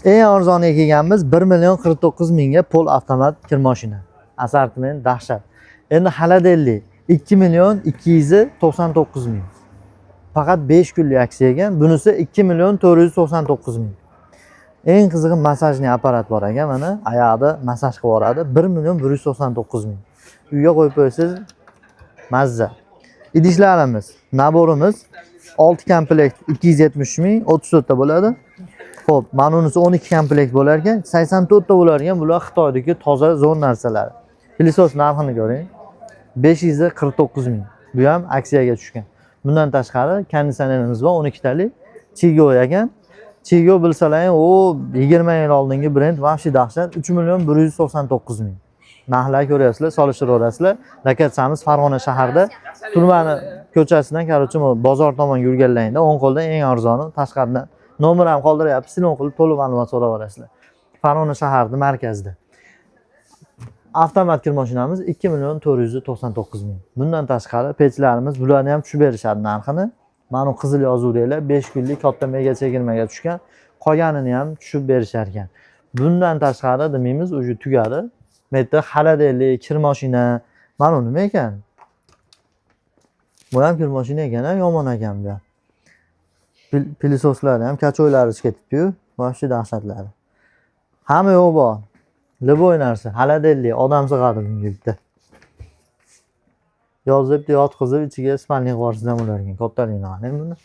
Eng arzoniga kelganmiz, 1 million 49 mingga pol avtomat kirmoshina. Assortiment dahshat. Endi холодильник 2 million 299 ming. Faqat 5 kunlik aksiya ekan. Bunisi 2 million 499 ming. Eng qizig'i, массажный apparat bor ekan, mana oyog'ida massaj qilib yuboradi. 1 million 199 ming. Uyga qo'yib qo'ysangiz, mazza. Idishlarimiz, набор imiz 6 komplekt 273 ming, 34 ta bo'ladi. Xo'p, mana unisi 12 komplekt bo'lar ekan, 84 ta bo'lar ekan. Bular Xitoydagi toza zo'r narsalar. Пылесос narxini ko'ring. 549 ming. Bu ham aksiyaga tushgan. Bundan tashqari konditsionerimiz bor, 12 talik. Chigo ekan. Chigo bilsalaring, u 20 yil oldingi brend, вообще dahshat. 3 million 199 ming. Narxlar ko'ryapsizlar, solishtiraverasizlar. Lokatsiyamiz Farg'ona shaharida, Turmani ko'chasidan, короче, bozor tomon yurganlaringda o'ng qo'lda eng arzoni, tashqaridan nomer ham qoldiryapmiz, telefon qilib to'liq ma'lumot so'rab olasizlar. Farg'ona shaharida, markazda. Avtomat kir mashinamiz 2 million 499 ming. Bundan tashqari pechlarimiz, bularni ham tushib berishadi narxini. Mana bu qizil yozuvdagilar 5 kunlik katta mega chegirmaga tushgan. Qolganini ham tushib berishar ekan. Bundan tashqari demaymiz, уже tugadi. Bu yerda холодильник, kir mashina, mana bu nima ekan? Bu ham kir mashina ekan, ha, yomon ekan bu ham. Пылесос lari ham качок lari chiqib ketibdi-yu, вообще dahshatlari. Hamma yo'q bor. Любой narsa, холодильник, odam sig'adi bunga bitta. Yozib yotqizib, ichiga спальник qilib ham bo'lar ekan. Kattaligini qarang buni.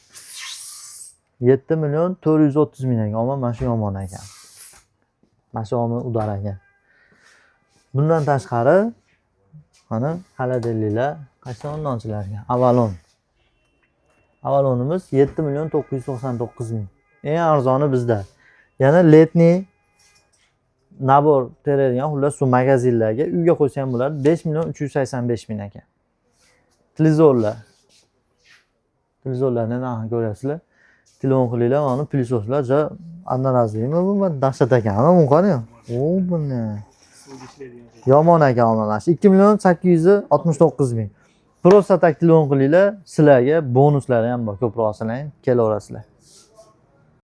7 million 430 ming ekan. Ammo mana shu yomon ekan. Mana shu omon удар ekan. Bundan tashqari mana холодильник lar qaysi tomondan ochilar ekan? Avalon. Avalonimiz 7 million 999 ming. Eng arzoni bizda. Yana летний набор teradigan, xullas, suv magazinlarga uyga qo'ysa ham bo'ladi. 5 million 385 ming ekan. Televizorlar. Televizorlarni narxini ko'ryapsizlar. Telefon qilinglar, mana пылесос lar ja одноразовый mi bu, dahshat ekan. Mana buni qarang. O, buni. Yomon ekan mana shu. 2 million 869 ming. Просто так telefon qilinglar, sizlarga bonuslari ham bor. Ko'proq olsanglar kelaverasizlar.